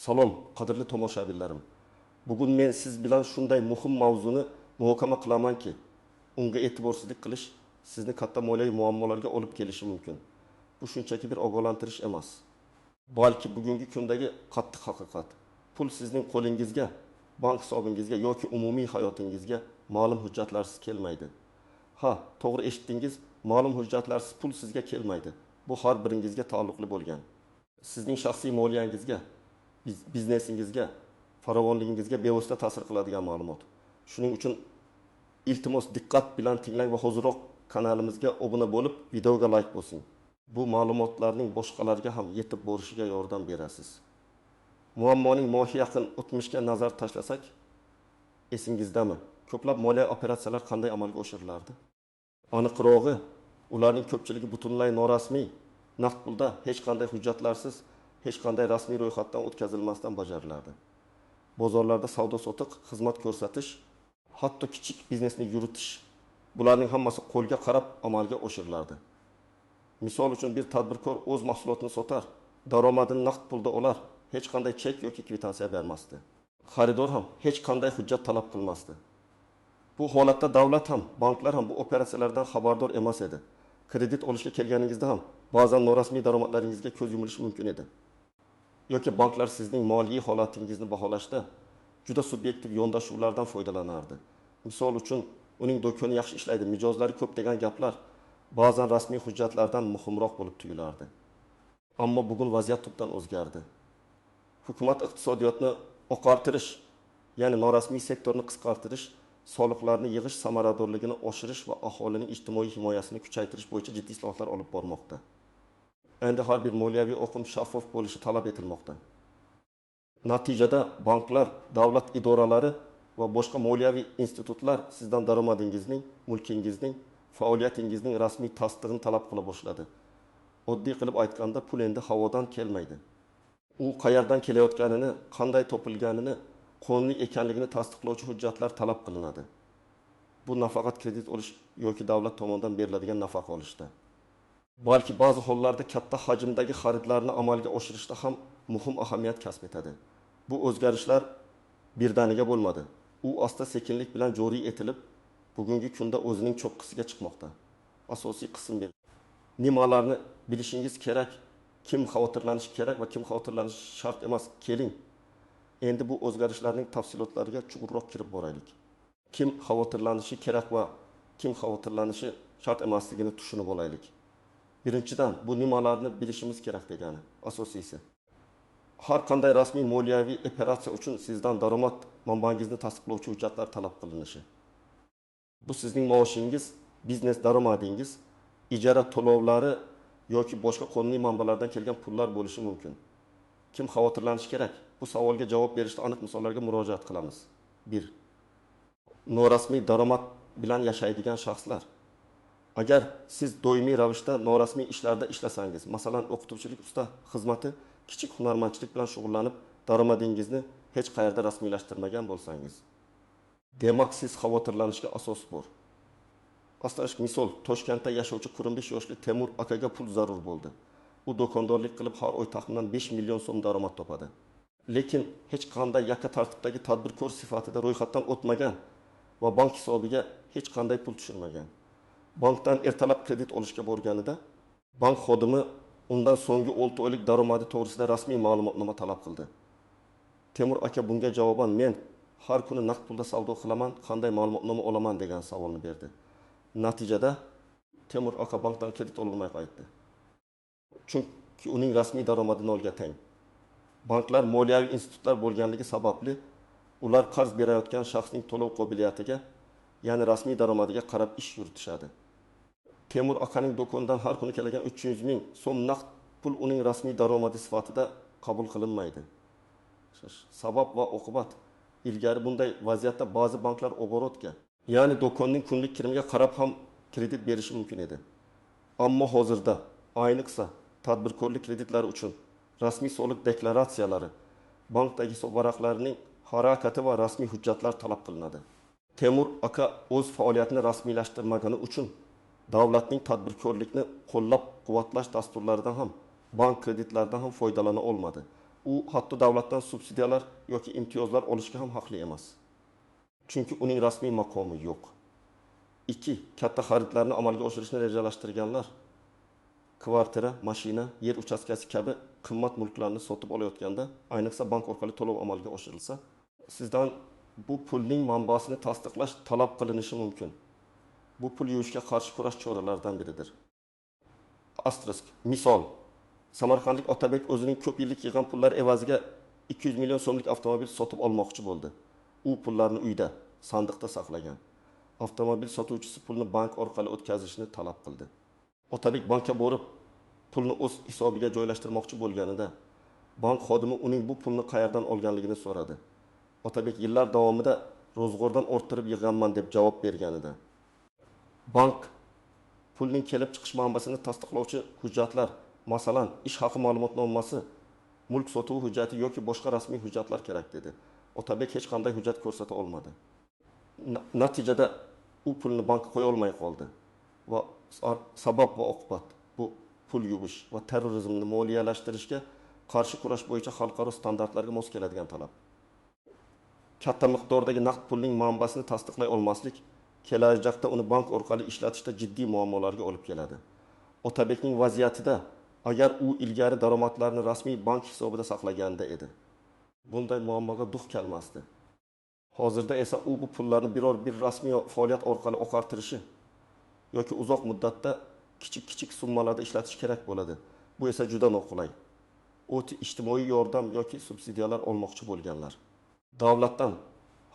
Salom, qadrli tomoshabinlarim. Bugun men siz bilan shunday muhim mavzuni muhokama qilamanki, unga e'tiborsizlik qilish sizni katta moliyaviy muammolarga olib kelishi mumkin. Bu shunchaki bir ogohlantirish emas, balki bugungi kundagi qattiq haqiqat. Pul sizning qo'lingizga, bank hisobingizga yoki umumiy hayotingizga ma'lum hujjatlarsiz kelmaydi. Ha, to'g'ri eshitdingiz, ma'lum hujjatlarsiz pul sizga kelmaydi. Bu har biringizga taalluqli bo'lgan, sizning shaxsiy moliyangizga, biznesingizga, farovonligingizga bevosita ta'sir qiladigan ma'lumot. Shuning uchun iltimos diqqat bilan tinglang va hoziroq kanalimizga obuna bo'lib, videoga like bosing. Bu ma'lumotlarning boshqalarga ham yetib borishiga yordam berasiz. Muammoning mohi yaqin o'tmishga nazar tashlasak, esingizdami? Ko'plab moliya operatsiyalar qanday amalga oshirilardi? Aniqrog'i, ularning ko'pchiligi butunlay norasmiy, naqd pulda, hech qanday hujjatlarsiz, hech qanday rasmiy ro'yxatdan o'tkazilmasdan bajarilardi. Bozorlarda savdo-sotiq, xizmat ko'rsatish, hatto kichik biznesni yuritish, bularning hammasi qo'lga qarab amalga oshirilardi. Misol uchun bir tadbirkor o'z mahsulotini sotar, daromadini naqd pulda olar, hech qanday chek yoki kvitansiya bermasdi. Xaridor ham hech qanday hujjat talab qilmasdi. Bu holatda davlat ham, banklar ham bu operatsiyalardan xabardor emas edi. Kredit olishga kelganingizda ham ba'zan norasmiy daromadlaringizga ko'z yumilishi mumkin edi. Yoki banklar sizning moliyaviy holatingizni baholashda juda subyektiv yondashuvlardan foydalanardi. Misol uchun, uning do'koni yaxshi ishlaydi, mijozlari ko'p degan gaplar ba'zan rasmiy hujjatlardan muhimroq bo'lib tuyulardi. Ammo bugun vaziyat tubdan o'zgardi. Hukumat iqtisodiyotni oqartirish, ya'ni norasmiy sektorni qisqartirish, soliqlarni yig'ish samaradorligini oshirish va aholining ijtimoiy himoyasini kuchaytirish bo'yicha jiddiy islohotlar olib bormoqda. Endi har bir moliyaviy oqim shaffof bo'lishi talab etilmoqda. Natijada banklar, davlat idoralari va boshqa moliyaviy institutlar sizdan daromadingizning, mulkingizning, faoliyatingizning rasmiy tasdig'ini talab qila boshladi. Oddiy qilib aytganda, pul endi havodan kelmaydi. U qayerdan kelayotganini, qanday topilganini, qonuniy ekanligini tasdiqlovchi hujjatlar talab qilinadi. Bu nafaqat kredit olish yoki davlat tomonidan beriladigan nafaqa olishda, balki ba'zi hollarda katta hajmdagi xaridlarni amalga oshirishda ham muhim ahamiyat kasb etadi. Bu o'zgarishlar birdaniga bo'lmadi. U asta-sekinlik bilan joriy etilib, bugungi kunda o'zining cho'qqisiga chiqmoqda. Asosiy qism bir. Nimalarni bilishingiz kerak, kim xavotirlanishi kerak va kim xavotirlanishi shart emas. Keling, endi bu o'zgarishlarning tafsilotlariga chuqurroq kirib boraylik. Kim xavotirlanishi kerak va kim xavotirlanishi shart emasligini tushunib olaylik. Birinchidan, bu nimalarni bilishimiz kerak degani asosiysi. Har qanday rasmiy moliyaviy operatsiya uchun sizdan daromad manbangizni tasdiqlovchi hujjatlar talab qilinishi. Bu sizning maoshingiz, biznes daromadingiz, ijara to'lovlari yoki boshqa qonuniy manbalardan kelgan pullar bo'lishi mumkin. Kim xavotirlanishi kerak? Bu savolga javob berishda aniq misollarga murojaat qilamiz. 1. Norasmiy daromad bilan yashaydigan shaxslar. Agar siz doimiy ravishda norasmiy ishlarda ishlasangiz, masalan, o'qituvchilik, usta xizmati, kichik hunarmandchilik bilan shug'ullanib, daromadingizni hech qayerda rasmiylashtirmagan bo'lsangiz, demak siz xavotirlanishga asos bor. Aslashik misol, Toshkentda yashovchi 45 yoshli Temur akaga pul zarur bo'ldi. U do'kondorlik qilib har oy taxminan 5 million so'm daromad topadi. Lekin hech qanday yakka tartibdagi tadbirkor sifatida ro'yxatdan o'tmagan va bank hisobiga hech qanday pul tushirmagan. Bankdan ertalab kredit olishga borganida bank xodimi undan so'nggi 6 oylik daromadi to'g'risida rasmiy ma'lumotnoma talab qildi. Temur aka bunga javoban men har kuni naqd pulda savdo qilaman, qanday ma'lumotnoma olaman degan savolni berdi. Natijada Temur aka bankdan kredit ololmay qaytdi. Chunki uning rasmiy daromadi nolga teng. Banklar moliyaviy institutlar bo'lganligi sababli ular qarz berayotgan shaxsning to'lov qobiliyatiga, ya'ni rasmiy daromadiga qarab ish yuritishadi. Temur akaning do'konidan har kuni kelgan 300 ming so'm naqd pul uning rasmiy daromadi sifatida qabul qilinmaydi. Sabab va oqibat. Ilgari bunday vaziyatda ba'zi banklar oborotga, ya'ni do'konning kunlik kirimiga qarab ham kredit berishi mumkin edi. Ammo hozirda ayniqsa tadbirkorlik kreditlari uchun rasmiy soliq deklaratsiyalari, bankdagi hisob varaqlarining harakati va rasmiy hujjatlar talab qilinadi. Temur aka o'z faoliyatini rasmiylashtirmagani uchun davlatning tadbirkorlikni qo'llab-quvvatlash dasturlaridan ham, bank kreditlaridan ham foydalana olmadi. U hatto davlatdan subsidiyalar yoki imtiyozlar olishga ham haqli emas. Chunki uning rasmiy maqomi yo'q. 2. Katta xaridlarni amalga oshirishni rejalashtirganlar kvartira, mashina, yer uchastkasi kabi qimmat mulklarni sotib olayotganda, ayniqsa bank orqali to'lov amalga oshirilsa, sizdan bu pulning manbasini tasdiqlash talab qilinishi mumkin. Bu pul yuvishga qarshi kurash choralaridan biridir. Asterisk. Misol. Samarqandlik Otabek o'zining ko'p yillik yig'gan pullari evaziga 200 million so'mlik avtomobil sotib olmoqchi bo'ldi. U pullarni uyda, sandiqda saqlagan. Avtomobil sotuvchisi pulni bank orqali o'tkazishni talab qildi. Otabek bankka borib, pulni o'z hisobiga joylashtirmoqchi bo'lganida, bank xodimi uning bu pulni qayerdan olganligini so'radi. Otabek yillar davomida ro'zg'ordan orttirib yig'ganman deb javob berganida, bank pulning kelib chiqish manbasini tasdiqlovchi hujjatlar, masalan, ish haqi ma'lumotnomasi, mulk sotuvi hujjati yoki boshqa rasmiy hujjatlar kerak dedi. Otabek hech qanday hujjat ko'rsata olmadi. Natijada u pulni bankka qo'ya olmay qoldi. Va sabab va oqibat bu pul yuvish va terrorizmni moliyalashtirishga qarshi kurash bo'yicha xalqaro standartlarga mos keladigan talab. Katta miqdordagi naqd pulning manbasini tasdiqlay olmaslik kelajakda uni bank orqali ishlatishda jiddiy muammolarga olib keladi. Otabekning vaziyatida agar u ilgari daromadlarni rasmiy bank hisobida saqlaganda edi, bunday muammoga duch kelmasdi. Hozirda esa u bu pullarni biror bir rasmiy faoliyat orqali oqartirishi yoki uzoq muddatda kichik-kichik summalarda ishlatish kerak bo'ladi. Bu esa juda noqulay. O'ti ijtimoiy yordam yoki subsidiyalar olmoqchi bo'lganlar davlatdan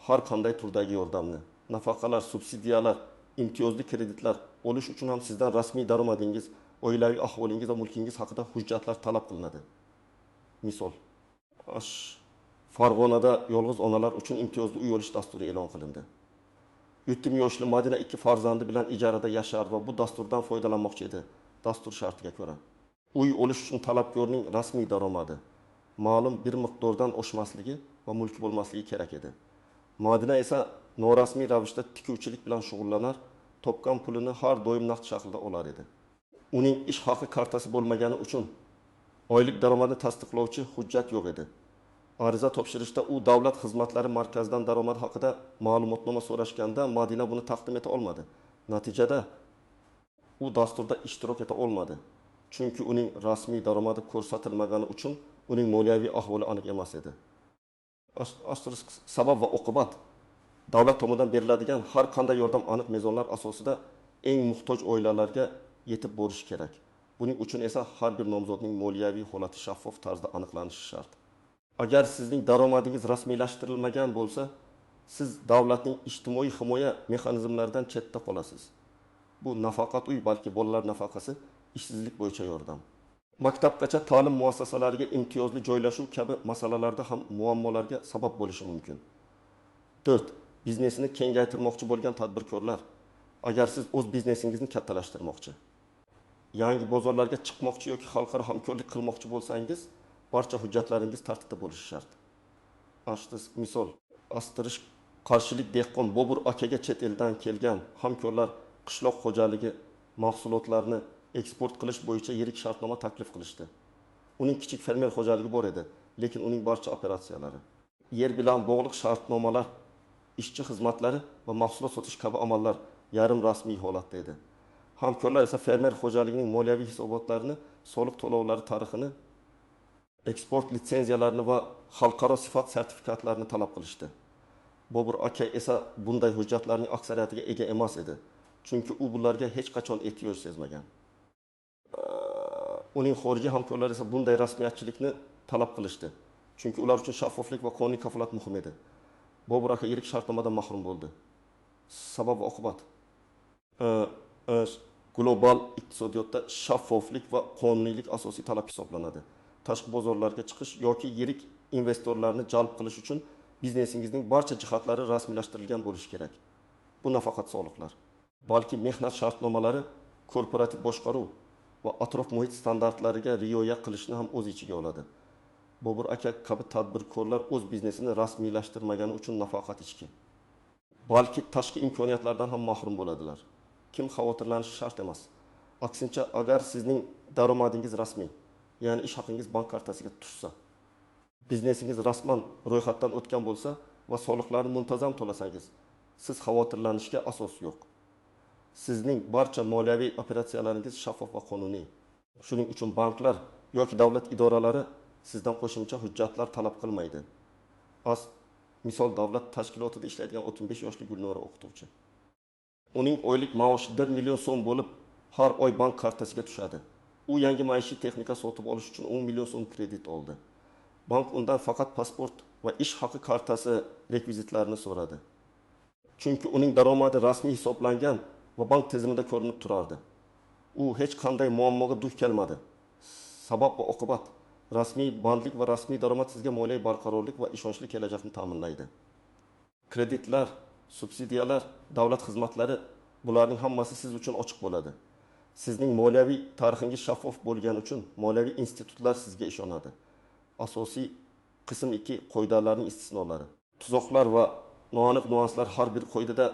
har qanday turdagi yordamni, nafaqalar, subsidiyalar, imtiyozli kreditlar olish uchun ham sizdan rasmiy daromadingiz, oilaviy ahvolingiz va mulkingiz haqida hujjatlar talab qilinadi. Misol, Farg'onada yolg'iz onalar uchun imtiyozli uy olish dasturi e'lon qilindi. 7 yoshli Madina 2 farzandi bilan ijarada yashar va bu dasturdan foydalanmoqchi edi. Dastur shartiga ko'ra, uy olish uchun talabgorning rasmiy daromadi ma'lum bir miqdordan oshmasligi va mulki bo'lmasligi kerak edi. Madina esa norasmiy ravishda tikuvchilik bilan shug'ullanar, topgan pulini har doim naqd shaklda olar edi. Uning ish haqi kartasi bo'lmagani uchun oylik daromadni tasdiqlovchi hujjat yo'q edi. Ariza topshirishda u davlat xizmatlari markazidan daromad haqida ma'lumotnoma so'rashganda Madina buni taqdim eta olmadi. Natijada u dasturda ishtirok eta olmadi. Chunki uning rasmiy daromadi ko'rsatilmagani uchun uning moliyaviy ahvoli aniq emas edi. Asterisk sabab va oqibat. Davlat tomonidan beriladigan har qanday yordam aniq mezonlar asosida eng muhtoj oilalarga yetib borishi kerak. Buning uchun esa har bir nomzodning moliyaviy holati shaffof tarzda aniqlanishi shart. Agar sizning daromadingiz rasmiylashtirilmagan bo'lsa, siz davlatning ijtimoiy himoya mexanizmlaridan chetda qolasiz. Bu nafaqat uy, balki bolalar nafaqasi, ishsizlik bo'yicha yordam. Maktabgacha ta'lim muassasalariga imtiyozli joylashuv kabi masalalarda ham muammolarga sabab bo'lishi mumkin. 4. Biznesini kengaytirmoqchi bo'lgan tadbirkorlar. Agar siz o'z biznesingizni kattalashtirmoqchi, yangi bozorlarga chiqmoqchi yoki xalqaro hamkorlik qilmoqchi bo'lsangiz, barcha hujjatlaringiz tartibda bo'lishi shart. Asterisk misol, asterisk qarshilik dehqon Bobur akaga chet eldan kelgan hamkorlar qishloq xo'jaligi mahsulotlarini eksport qilish bo'yicha yirik shartnoma taklif qilishdi. Uning kichik fermer xo'jaligi bor edi, lekin uning barcha operatsiyalari, yer bilan bog'liq shartnomalar, ishchi xizmatlari va mahsulot sotish kabi amallar yarim rasmiy holatda edi. Hamkorlar esa fermer xo'jaligining moliyaviy hisobotlarini, soliq to'lovlari tarixini, eksport litsenziyalarini va xalqaro sifat sertifikatlarini talab qilishdi. Bobur aka esa bunday hujjatlarning aksariyatiga ega emas edi, chunki u bularga hech qachon ehtiyoj sezmagan. Uning xorijiy hamkorlari esa bunday rasmiyatchilikni talab qilishdi, chunki ular uchun shaffoflik va qonuniy kafolat muhim edi. Bobur aka yirik shartnomadan mahrum bo'ldi. Sabab va oqibat. Global iqtisodiyotda shaffoflik va qonuniylik asosiy talab hisoblanadi. Tashqi bozorlarga chiqish yoki yirik investorlarni jalb qilish uchun biznesingizning barcha jihatlari rasmiylashtirilgan bo'lishi kerak. Bu nafaqat soliqlar, balki mehnat shartnomalari, korporativ boshqaruv va atrof muhit standartlariga rioya qilishni ham o'z ichiga oladi. Bobur aka kabi tadbirkorlar o'z biznesini rasmiylashtirmagani uchun nafaqat ichki, balki tashqi imkoniyatlardan ham mahrum bo'ladilar. Kim xavotirlanishi shart emas. Aksincha, agar sizning daromadingiz rasmiy, ya'ni ish haqingiz bank kartasiga tushsa, Biznesingiz rasman ro'yxatdan o'tgan bo'lsa va soliqlarni muntazam to'lasangiz, siz xavotirlanishga asos yo'q. Sizning barcha moliyaviy operatsiyalaringiz shaffof va qonuniy. Shuning uchun banklar yoki davlat idoralari sizdan qo'shimcha hujjatlar talab qilmaydi. As misol, davlat tashkilotida ishlaydigan 35 yoshli Gulnora o'qituvchi. Uning oylik maoshi 1 million so'm bo'lib, har oy bank kartasiga tushadi. U yangi maishiy texnika sotib olish uchun 10 million so'm kredit oldi. Bank undan faqat pasport va ish haqi kartasi rekvizitlarini so'radi. Chunki uning daromadi rasmiy hisoblangan va bank tizimida ko'rinib turardi. U hech qanday muammoga duch kelmadi. Sabab va oqibat: rasmiy bandlik va rasmiy daromad sizga moliyaviy barqarorlik va ishonchli kelajakni ta'minlaydi. Kreditlar, subsidiyalar, davlat xizmatlari, bularning hammasi siz uchun ochiq bo'ladi. Sizning moliyaviy tarixingiz shaffof bo'lgani uchun moliyaviy institutlar sizga ishonadi. Asosiy qism 2, qoidalarning istisnolari. Tuzoqlar va noaniq nuanslar har bir qoidada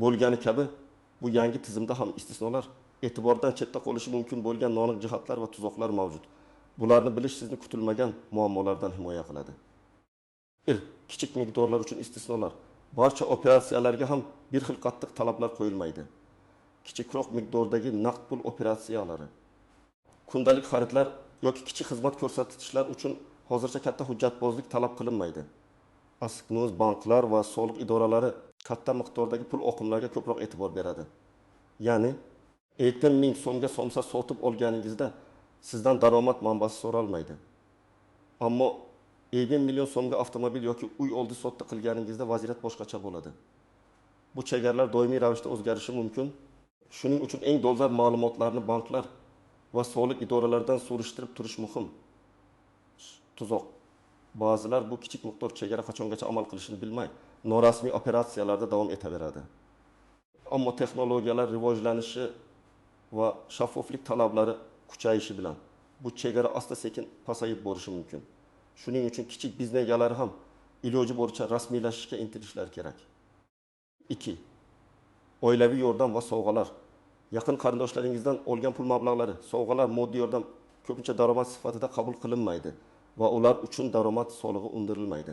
bo'lgani kabi, bu yangi tizimda ham istisnolar, e'tibordan chetda qolishi mumkin bo'lgan noaniq jihatlar va tuzoqlar mavjud. Bularni bilish sizni kutilmagan muammolardan himoya qiladi. 1. Kichik miqdorlar uchun istisnolar. Barcha operatsiyalarga ham bir xil qattiq talablar qo'yilmaydi. Kichikroq miqdordagi naqd pul operatsiyalari, kundalik xaridlar yoki kichik xizmat ko'rsatishlar uchun hozircha katta hujjatbozlik talab qilinmaydi. Asnoz banklar va soliq idoralari katta miqdordagi pul oqimlariga ko'proq e'tibor beradi. Ya'ni 50 ming so'mga somsa sotib olganingizda sizdan daromad manbasi so'ralmaydi. Ammo 50 million so'mga avtomobil yoki uy oldi sotdi qilganingizda vaziyat boshqacha bo'ladi. Bu chegaralar doimiy ravishda o'zgarishi mumkin. Shuning uchun eng dolzarb ma'lumotlarni banklar va soliq idoralaridan surishtirib turish muhim. Tuzoq. Ba'zilar bu kichik miqdor chegara qachongacha amal qilishini bilmay, norasmiy operatsiyalarda davom etaveradi. Ammo texnologiyalar rivojlanishi va shaffoflik talablari kuchayishi bilan bu chegara asta-sekin pasayib borishi mumkin. Shuning uchun kichik biznes egalari ham iloji boricha rasmiylashishga intilishlari kerak. 2. Oilaviy yordam va sovg'alar. Yaqin qarindoshlaringizdan olgan pul mablag'lari, sovg'alar, moddiy yordam ko'pincha daromad sifatida qabul qilinmaydi va ular uchun daromad solig'i undirilmaydi.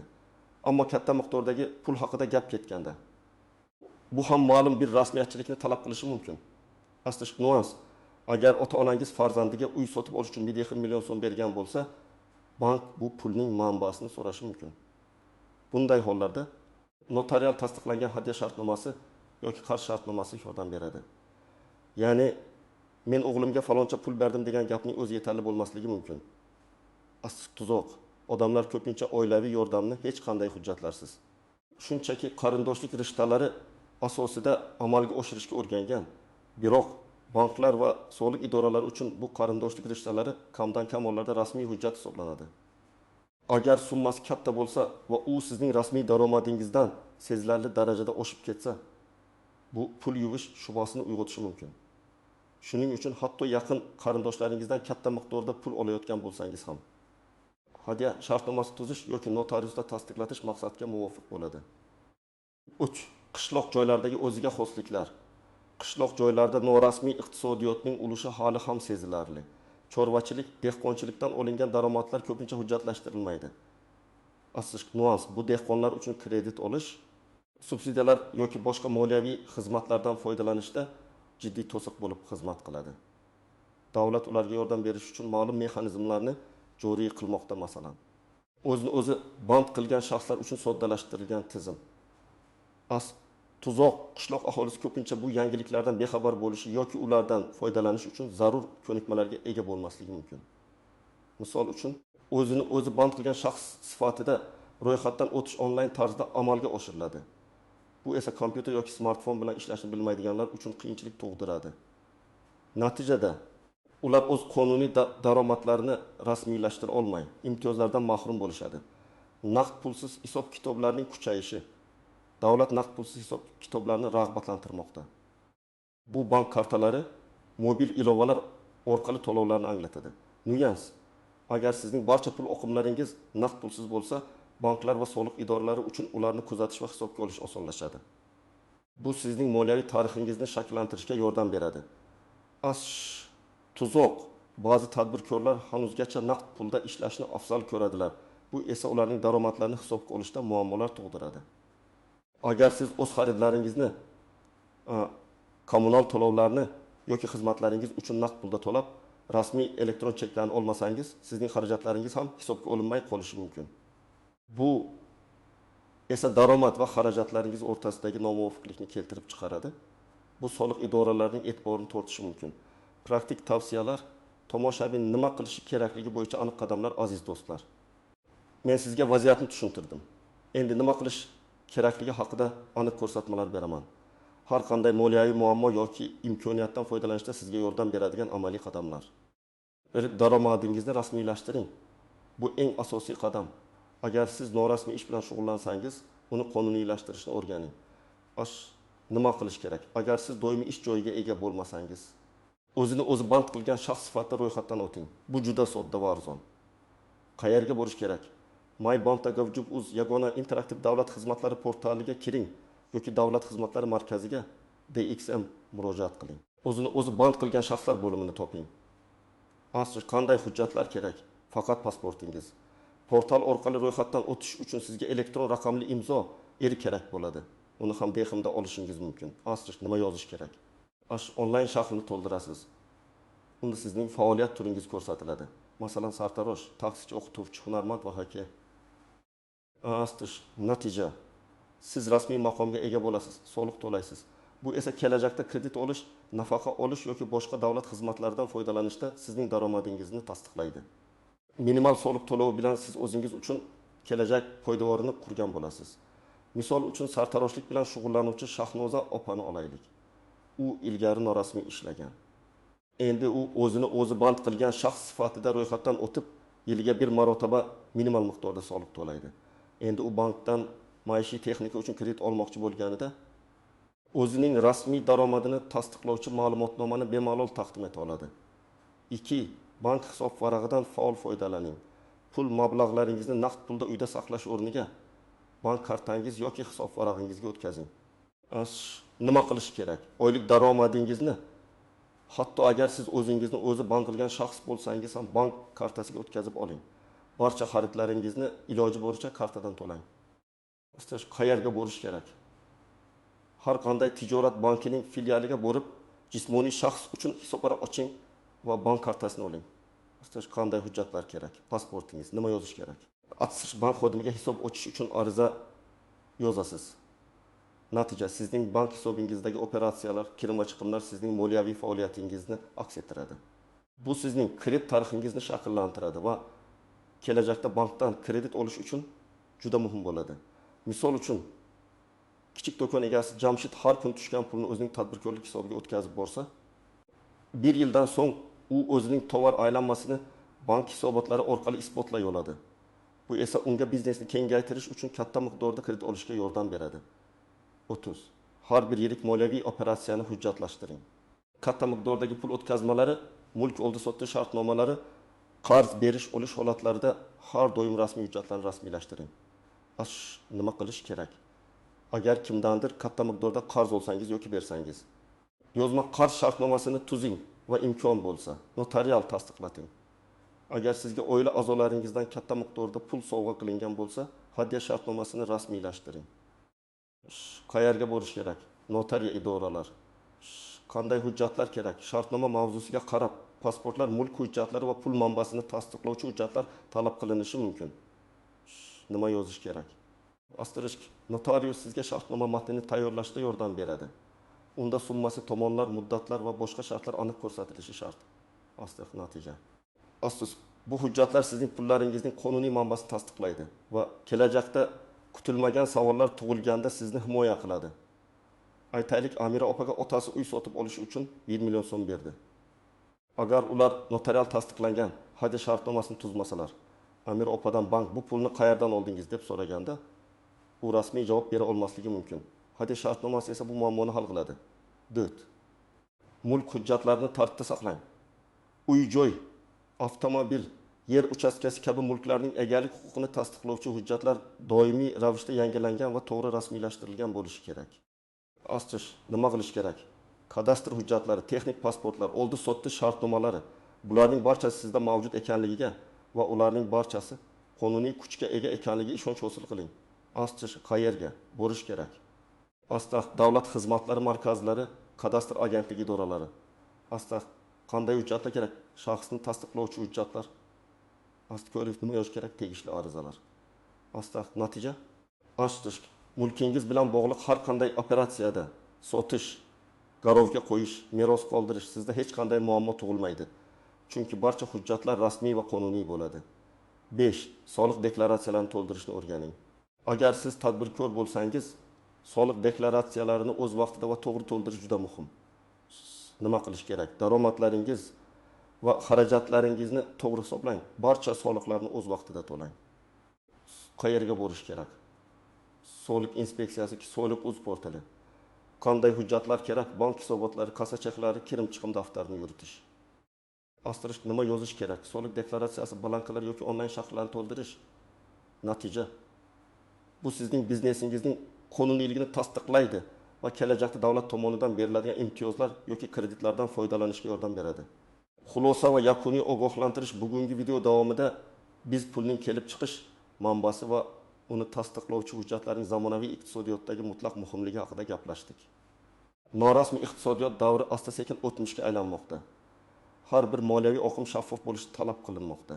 Ammo katta miqdordagi pul haqida gap ketganda, bu ham ma'lum bir rasmiyatchilikni talab qilishi mumkin. Asli nuans: agar ota-onangiz farzandiga uy sotib olish uchun 1,5 million so'm bergan bo'lsa, bank bu pulning manbasini so'rashi mumkin. Bunday hollarda notarial tasdiqlangan hadya shartnomasi yoki qarz shartnomasi yordam beradi. Ya'ni men o'g'limga faloncha pul berdim degan gapning o'zi yetarli bo'lmasligi mumkin. Asli tuzoq: odamlar ko'pincha oilaviy yordamni hech qanday hujjatlarsiz, shunchaki qarindoshlik rishtalari asosida amalga oshirishga o'rgangan. Biroq banklar va soliq idoralari uchun bu qarindoshlik rishtalari kamdan kam hollarda rasmiy hujjat hisoblanadi. Agar summasi katta bo'lsa va u sizning rasmiy daromadingizdan sezilarli darajada oshib ketsa, bu pul yuvish shubhasini uyg'otishi mumkin. Shuning uchun hatto yaqin qarindoshlaringizdan katta miqdorda pul olayotgan bo'lsangiz ham, hadya shartnomasi tuzish yoki notariusda tasdiqlatish maqsadga muvofiq bo'ladi. 3. Qishloq joylardagi o'ziga xosliklar. Qishloq joylarda norasmiy iqtisodiyotning ulushi hali ham sezilarli. Chorvachilik, dehqonchilikdan olingan daromadlar ko'pincha hujjatlashtirilmaydi. Asli nuans: bu dehqonlar uchun kredit olish, subsidiyalar yoki boshqa moliyaviy xizmatlardan foydalanishda jiddiy to'siq bo'lib xizmat qiladi. Davlat ularga yordam berish uchun ma'lum mexanizmlarni joriy qilmoqda, masalan, o'zini o'zi band qilgan shaxslar uchun soddalashtirilgan tizim. As tuzoq: qishloq aholisi ko'pincha bu yangiliklardan bexabar bo'lishi yoki ulardan foydalanish uchun zarur ko'nikmalarga ega bo'lmasligi mumkin. Misol uchun, o'zini o'zi band qilgan shaxs sifatida ro'yxatdan o'tish onlayn tarzda amalga oshiriladi. Bu esa kompyuter yoki smartfon bilan ishlashni bilmaydiganlar uchun qiyinchilik tug'diradi. Natijada ular o'z qonuniy daromadlarini rasmiylashtira olmay, imtiyozlardan mahrum bo'lishadi. Naqd pulsiz hisob kitoblarning kuchayishi. Davlat naqd pulsiz hisob kitoblarni rag'batlantirmoqda. Bu bank kartalari, mobil ilovalar orqali to'lovlarni anglatadi. Nyuans: agar sizning barcha pul oqimlaringiz naqd pulsiz bo'lsa, banklar va soliq idoralari uchun ularni kuzatish va hisobga olish osonlashadi. Bu sizning moliyaviy tarixingizni shakllantirishga yordam beradi. As tuzoq: ba'zi tadbirkorlar hanuzgacha naqd pulda ishlashni afzal ko'radilar. Bu esa ularning daromadlarini hisobga olishda muammolar tug'diradi. Agar siz o'z xaridlaringizni, kommunal to'lovlarni yoki xizmatlaringiz uchun naqd pulda to'lab, rasmiy elektron cheklarni olmasangiz, sizning xarajatlaringiz ham hisobga olinmay qolishi mumkin. Bu esa daromad va xarajatlaringiz o'rtasidagi nomuvofiqlikni keltirib chiqaradi. Bu soliq idoralarining e'tiborini tortishi mumkin. Praktik tavsiyalar: tomoshabin nima qilishi kerakligi bo'yicha aniq qadamlar. Aziz do'stlar, men sizga vaziyatni tushuntirdim. Endi nima qilish kerakligi haqida aniq ko'rsatmalar beraman. Har qanday moliyaviy muammo yoki imkoniyatdan foydalanishda sizga yordam beradigan amaliy qadamlar. Bir, daromadingizni rasmiylashtiring. Bu eng asosiy qadam. Agar siz norasmiy ish bilan shug'ullansangiz, uni qonuniylashtirishni o'rganing. Nima qilish kerak? Agar siz doimiy ish joyiga ega bo'lmasangiz, o'zini o'zi band qilgan shaxs sifatida ro'yxatdan o'ting. Bu juda sodda va arzon. Qayerga borish kerak? mybank.gov.uz yagona interaktiv davlat xizmatlari portaliga kiring yoki davlat xizmatlari markaziga DXM murojaat qiling. O'zini o'zi band qilgan shaxslar bo'limini toping. Asli qanday hujjatlar kerak? Faqat pasportingiz. Portal orqali ro'yxatdan o'tish uchun sizga elektron raqamli imzo kerak bo'ladi. Uni ham DXMda olishingiz mumkin. Asli nima yozish kerak? Onlayn shaklini to'ldirasiz. Unda sizning faoliyat turingiz ko'rsatiladi. Masalan, sartarosh, taksichi, o'qituvchi, hunarmand va hokazo. Natija. Siz rasmiy maqomga ega bo'lasiz, soliq to'laysiz. Bu esa kelajakda kredit olish, nafaqa olish yoki boshqa davlat xizmatlaridan foydalanishda sizning daromadingizni tasdiqlaydi. Minimal soliq to'lovi bilan siz o'zingiz uchun kelajak poydevorini qurgan bo'lasiz. Misol uchun sartaroshlik bilan shug'ullanuvchi Shahnoza opani olaylik. U ilgari norasmiy ishlagan. Endi u o'zini o'zi band qilgan shaxs sifatida ro'yxatdan o'tib, yiliga bir marotaba minimal miqdorda soliq to'laydi. Endi u bankdan maishiy texnika uchun kredit olmoqchi bo'lganida o'zining rasmiy daromadini tasdiqlovchi ma'lumotnomani bemalol taqdim eta oladi. 2. Bank hisob varag'idan faol foydalaning. Pul mablag'laringizni naqd pulda uyda saqlash o'rniga bank kartangiz yoki hisob varag'ingizga o'tkazing. Nima qilish kerak? Oylik daromadingizni, hatto agar siz o'zingizni o'zi band qilgan shaxs bo'lsangiz ham bank kartasiga o'tkazib oling. Barcha xaridlaringizni iloji boricha kartadan to'lang. Qayerga borish kerak? Har qanday tijorat bankining filialiga borib, jismoniy shaxs uchun hisobvaraq oching va bank kartasini oling. Qanday hujjatlar kerak? Pasportingiz, nima yozish kerak? Bank xodimiga hisob ochish uchun ariza yozasiz. Natija, sizning bank hisobingizdagi operatsiyalar, kirim va chiqimlar sizning moliyaviy faoliyatingizni aks ettiradi. Bu sizning kredit tarixingizni shakllantiradi va kelajakda bankdan kredit olish uchun juda muhim bo'ladi. Misol uchun, kichik do'kon egasi Jamshid har kun tushgan pulni o'zining tadbirkorlik hisobiga o'tkazib borsa, bir yildan so'ng u o'zining tovar aylanmasini bank hisobotlari orqali isbotlay oladi. Bu esa unga biznesni kengaytirish uchun katta miqdorda kredit olishga yordam beradi. 30. Har bir yirik moliyaviy operatsiyani hujjatlashtiring. Katta miqdordagi pul o'tkazmalari, mulk oldi-sotdi shartnomalari, qarz berish olish holatlarida har doim rasmiy hujjatlarni rasmiylashtiring. Nima qilish kerak? Agar kimdandir katta miqdorda qarz olsangiz yoki bersangiz, yozma qarz shartnomasini tuzing va imkon bo'lsa notarial tasdiqlating. Agar sizga oila a'zolaringizdan katta miqdorda pul sovg'a qilingan bo'lsa, hadya shartnomasini rasmiylashtiring. Qayerga borish kerak? Notariya idoralar. Qanday hujjatlar kerak? Shartnoma mavzusiga qarab pasportlar, mulk hujjatlari va pul manbasini tasdiqlovchi hujjatlar talab qilinishi mumkin. Nima yozish kerak? Asterisk, notarius sizga shartnoma matnini tayyorlashda yordam beradi. Unda summasi, tomonlar, muddatlar va boshqa shartlar aniq ko'rsatilishi shart. Asterisk, natija. Asterisk, bu hujjatlar sizning pullaringizning qonuniy manbasini tasdiqlaydi va kelajakda kutilmagan savollar tug'ilganda sizni himoya qiladi. Aytaylik, Amira opaga otasi uy sotib olish uchun 1 million so'm berdi. Agar ular notarial tasdiqlangan hadya shartnomasini tuzmasalar, Amira opadan bank bu pulni qayerdan oldingiz deb so'raganda, u rasmiy javob bera olmasligi mumkin. Hadya shartnomasi esa bu muammoni hal qiladi. 4. Mulk hujjatlarini tartibda saqlang. Uy-joy, avtomobil, yer uchastkasi kabi mulklarning egalik huquqini tasdiqlovchi hujjatlar doimiy ravishda yangilangan va to'g'ri rasmiylashtirilgan bo'lishi kerak. Asterisk, nima qilish kerak? Kadastr hujjatlari, texnik pasportlar, oldi-sotdi shartnomalari, bularning barchasi sizda mavjud ekanligiga va ularning barchasi qonuniy kuchga ega ekanligiga ishonch hosil qiling. Asterisk qayerga borish kerak? Asterisk davlat xizmatlari markazlari, kadastr agentligi idoralari. Asterisk qanday hujjatlar kerak? Shaxsni tasdiqlovchi hujjatlar. Asterisk nima yozish kerak? Tegishli arizalar. Asterisk natija. Asterisk mulkingiz bilan bog'liq har qanday operatsiyada sotish, garovga qo'yish, meros qoldirish sizda hech qanday muammo tug'ilmaydi. Chunki barcha hujjatlar rasmiy va qonuniy bo'ladi. 5. Soliq deklaratsiyalarini to'ldirishni o'rganing. Agar siz tadbirkor bo'lsangiz, soliq deklaratsiyalarini o'z vaqtida va to'g'ri to'ldirish juda muhim. Nima qilish kerak? Daromadlaringiz va xarajatlaringizni to'g'ri hisoblang. Barcha soliqlarni o'z vaqtida to'lang. Qayerga borish kerak? Soliq inspeksiyasi, Soliq uz portali. Qanday hujjatlar kerak? Bank hisobotlari, kassa cheklari, kirim-chiqim daftarini yuritish. Asterisk nima yozish kerak? Soliq deklaratsiyasi, blankalar yoki onlayn shakllarni to'ldirish. Natija. Bu sizning biznesingizning qonuniyligini tasdiqlaydi va kelajakda davlat tomonidan beriladigan imtiyozlar yoki kreditlardan foydalanishga yordam beradi. Xulosa va yakuniy ogohlantirish. Bugungi video davomida biz pulning kelib chiqish manbasi va uni tasdiqlovchi hujjatlarning zamonaviy iqtisodiyotdagi mutlaq muhimligi haqida gaplashdik. Norasmiy iqtisodiyot davri asta-sekin o'tmishga aylanmoqda. Har bir moliyaviy oqim shaffof bo'lishi talab qilinmoqda.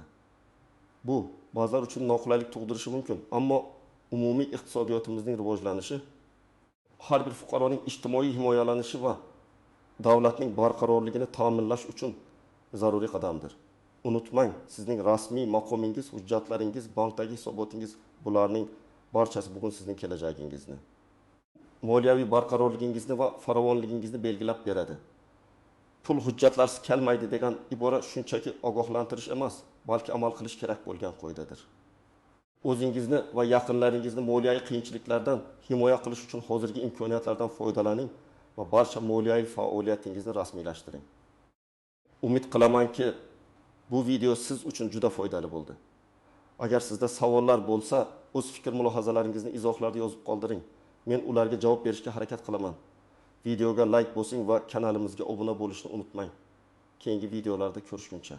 Bu ba'zilar uchun noqulaylik tug'dirishi mumkin, ammo umumiy iqtisodiyotimizning rivojlanishi, har bir fuqaroning ijtimoiy himoyalanishi va davlatning barqarorligini ta'minlash uchun zaruriy qadamdir. Unutmang, sizning rasmiy maqomingiz, hujjatlaringiz, bankdagi hisobotingiz, bularning barchasi bugun sizning kelajagingizni, moliyaviy barqarorligingizni va farovonligingizni belgilab beradi. Pul hujjatlarsiz kelmaydi degan ibora shunchaki ogohlantirish emas, balki amal qilish kerak bo'lgan qoidadir. O'zingizni va yaqinlaringizni moliyaviy qiyinchiliklardan himoya qilish uchun hozirgi imkoniyatlardan foydalaning va barcha moliyaviy faoliyatingizni rasmiylashtiring. Umid qilamanki, bu video siz uchun juda foydali bo'ldi. Agar sizda savollar bo'lsa, o'z fikr mulohazalaringizni izohlarda yozib qoldiring. Men ularga javob berishga harakat qilaman. Videoga like bosing va kanalimizga obuna bo'lishni unutmang. Keyingi videolarda ko'rishguncha.